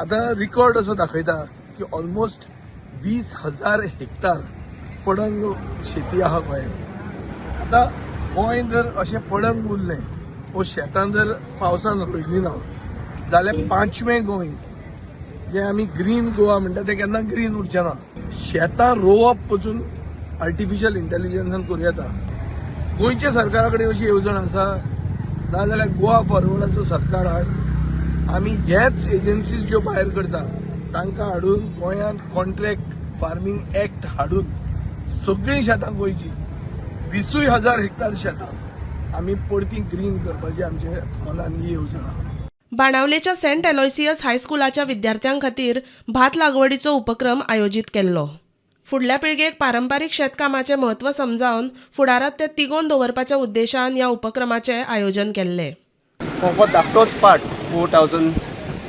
आतां रिकॉर्ड असो दाखयता की ऑलमोस्ट 20,000 हेक्टर पडंग शेती आहा गोंयांत. आतां गोंय जर अशें पडंग उरलें वो शेतां जर पावसान रोयली ना जाल्यार पांचवें गोंय जें आमी ग्रीन गोवा म्हणटा तें केन्ना ग्रीन उरचें ना. शेतां रोवप पसून आर्टिफिशियल इंटेलिजन्सान करूं येता. गोंयच्या सरकारा कडेन अशी येवजण आसा? नाजाल्यार गोवा फॉरवर्डाचो सरकार हाड, आमी ह्याच एजन्सीज ज्यो भायर करता तांकां हाडून गोंयांत कॉन्ट्रॅक्ट फार्मींग एक्ट हाडून सगळीं शेतां गोंयची 20 हजार हेक्टर शेतां आमी परती ग्रीन करपाची आमच्या मनान ही येवजण आहा. बाणावलेच्या सेंट एलोयसियस हायस्कुलाच्या विद्यार्थ्यां खातीर भात लागवडीचो उपक्रम आयोजीत केल्लो. फुडल्या पिळगेक पारंपारीक शेतकामाचें म्हत्व समजावन फुडारांत तें तिगोवन दवरपाच्या उद्देशान ह्या उपक्रमाचें आयोजन केल्लें. फकत धाकटोच पार्ट 4000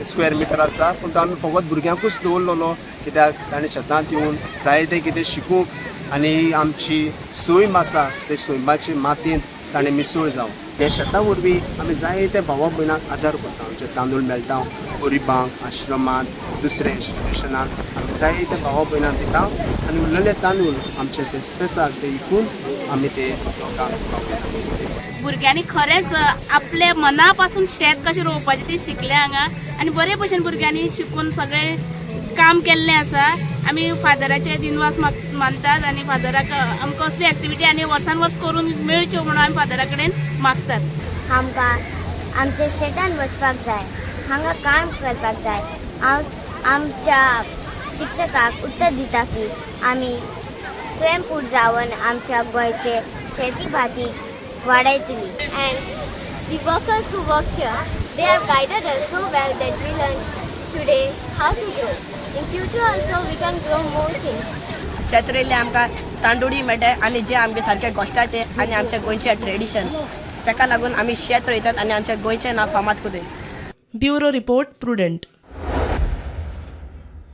स्क्वेअर मिटर आसा, पूण तो आमी फकत भुरग्यांकूच दवरलेलो, कित्याक ताणें शेतांत येवन जायतें कितें शिकूंक आनी आमची सैम आसा ते सैमाचे मातयेंत ताणें मिसळ जावं. हे शेता वरवीं आमी जायते भावा भयणांक आदार करता. आमचे तांदूळ मेळटा गरिबांक, आश्रमांत, दुसऱ्या इन्स्टिट्युशनाक आमी जायते भावा भयणांक दिता आनी उरलेले तांदूळ आमचे ते स्पेसाक ते विकून आमी ते लोकांक पावयता. भुरग्यांनी खरेंच आपल्या मना पासून शेत कशें रोवपाचें तें शिकलें हांगा आनी बरे भशेन भुरग्यांनी शिकून सगळें काम केल्लें आसा. आमी फादराचे दिनवास मानतात आनी फादराक आमकां असली एक्टिविटी आनी वर्सान वर्स करून मेळच्यो म्हणून आमी फादरा कडेन मागतात. आमकां आमच्या शेतान वचपाक जाय, हांगा काम करपाक जाय. हांव आमच्या शिक्षकाक उत्तर दिता की आमी स्वयंपूर जावन आमच्या गोंयचे शेती भाती वाडयतली. And the workers who work here, they have guided us so well that we learned today how to grow. In future also we can grow more things. शेत रोयल्लें आमकां तांदूळय मेळटा आनी जे आमगे सारके गोश्टाचे आनी आमच्या गोंयचें ट्रेडिशन, ताका लागून आमी शेत रोयतात आनी आमच्या गोंयचें नांव फामाद करतात. Bureau report, prudent.